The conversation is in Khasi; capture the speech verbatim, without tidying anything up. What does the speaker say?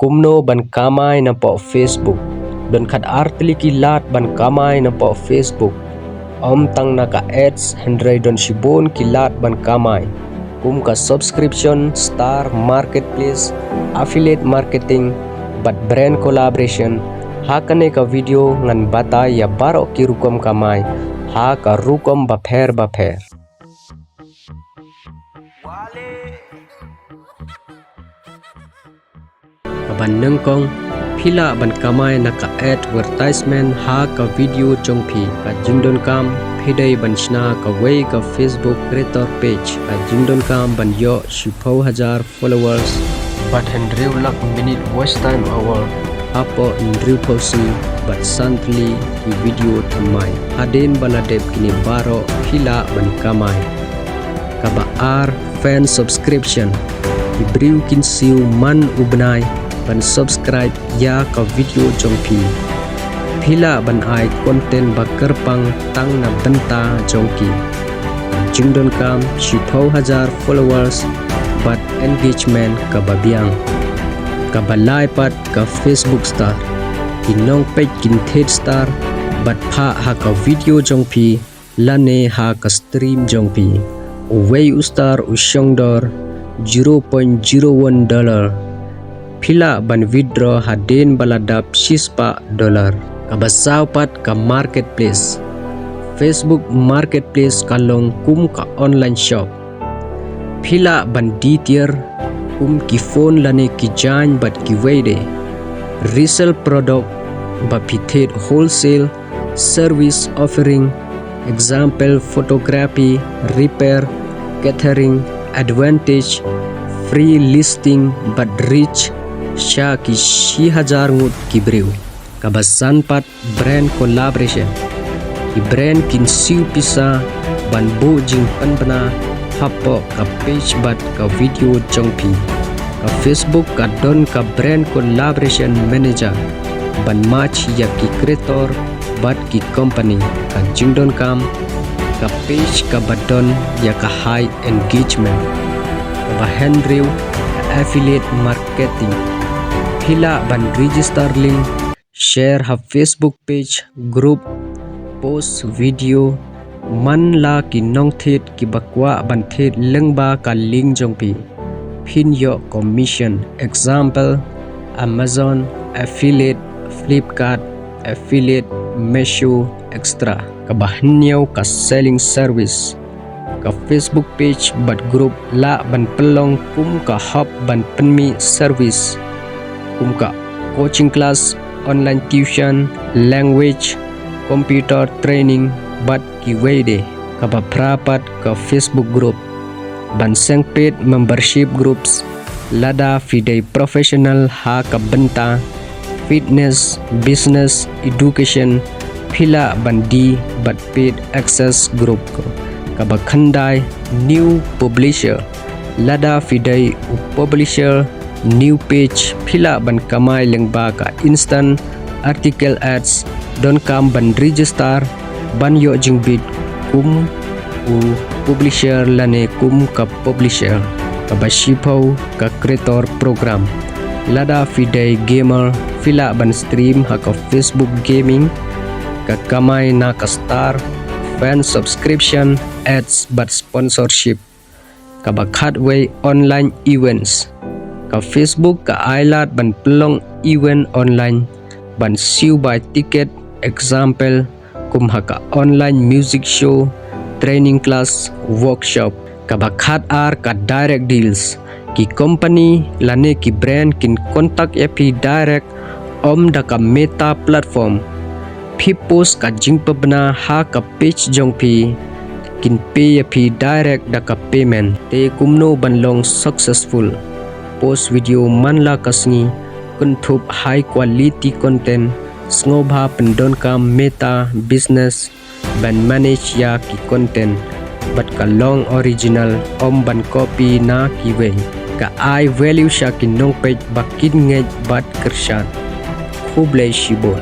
Kumno ban kamai napoh Facebook? Don khat ar tylli ki lad ban kamai napoh Facebook. Ym tang na ka ads hynrei don shibun ki lad ban kamai, kum ka subscription, star, marketplace, affiliate marketing, bad brand collaboration. Ha kane ka video ngan batai ïa baroh ki rukom kamai ha ka rukom bapher bapher. Kaba nyngkong, phi lah ban kamai na ka advertisement ha ka video jong phi. Ka jingdonkam, phi dei ban shna kawei ka Facebook creator page. Ka jingdonkam ban ïoh shiphew hajar followers bad hynriew lak minit watch time hour hapoh hynriewphew sngi bad san tylli ki video thymmai. Hadien ba la dep kine baroh, phi lah ban kamai. Kaba ar, fan subscription. Ki briew kin siew man u bnai ban subscribe ïa ka video jong phi. Phi lah ban ai content ba kyrpang tang na bynta jong ki. Jingdonkam, shiphew hajar followers bad engagement kaba biang. Kaba lai pat, ka Facebook star. Ki nongpeit kin thied star bad phah ha ka video jong phi lane ha ka stream jong phi. Uwei u star u shongdor zero point zero one dollar. Phi lah ban withdraw hadien ba la dap shispah dollar. Kaba saw pat, ka marketplace. Facebook marketplace ka long kum ka online shop. Phi lah ban die tiar kum ki phone lane ki jaiñ bad kiwei de. Resell product, ba phi thied wholesale, service offering, example photography, repair, catering, advantage, free listing bad reach sha ki shi hajar ngut ki briew. Kaba san pat, brand collaboration. Ki brand kin siew pisa ban buh jingpynbna hapoh ka page bad ka video jong phi. Ka Facebook ka don ka brand collaboration manager ban match ïa ki creator bad ki company. Ka jingdonkam, ka page kaba don ïa ka high engagement. Kaba hynriew, affiliate marketing. Phi lah ban register link, share ha Facebook page, group, post video man la ki nongthied kiba kwah ban thied lyngba ka link jong phi. Phin ïoh commission, example, Amazon affiliate, Flipkart affiliate, Meesho, et cetera. Kaba hynñiew, ka selling service. Ka Facebook page bad group lah ban pynlong kum ka hub ban pynmih service, kum ka coaching class, online tuition, language, computer training bad kiwei de. Kaba phra pat, ka Facebook group ban seng paid membership groups. Lada phi dei professional ha ka bynta fitness, business, education, phi lah ban die bad paid access group. Kaba khyndai, new publisher. Lada phi dei u publisher new page, phi lah ban kamai lyngba ka instant article ads. Donkam ban register ban ïoh jingbit kum u publisher lane kum ka publisher. Kaba shiphew, ka creator program. Lada phi dei gamer, phi lah ban stream ha ka Facebook gaming, ka kamai na ka star, fan subscription, ads bad sponsorship. Kaba khatwei, online events. Ka Facebook ka ai lad ban pynlong event online ban siew bai ticket, example, kum ha ka online music show, training class, workshop. Kaba khatar, ka direct deals. Ki company lane ki brand kin contact ïa phi direct, ym da ka Meta platform. Phi post ka jingpynbna ha ka page jong phi, kin pay ïa phi direct da ka payment. Te kumno ban long successful? Post video man la ka sngi, kynthup high quality content, sngewbha pyndonkam Meta Business ban manage ïa ki content bad ka long original, ym ban copy na kiwei. Ka ai value sha ki nongpeit ba kin ngeit bad kyrshan. Khublei shibun.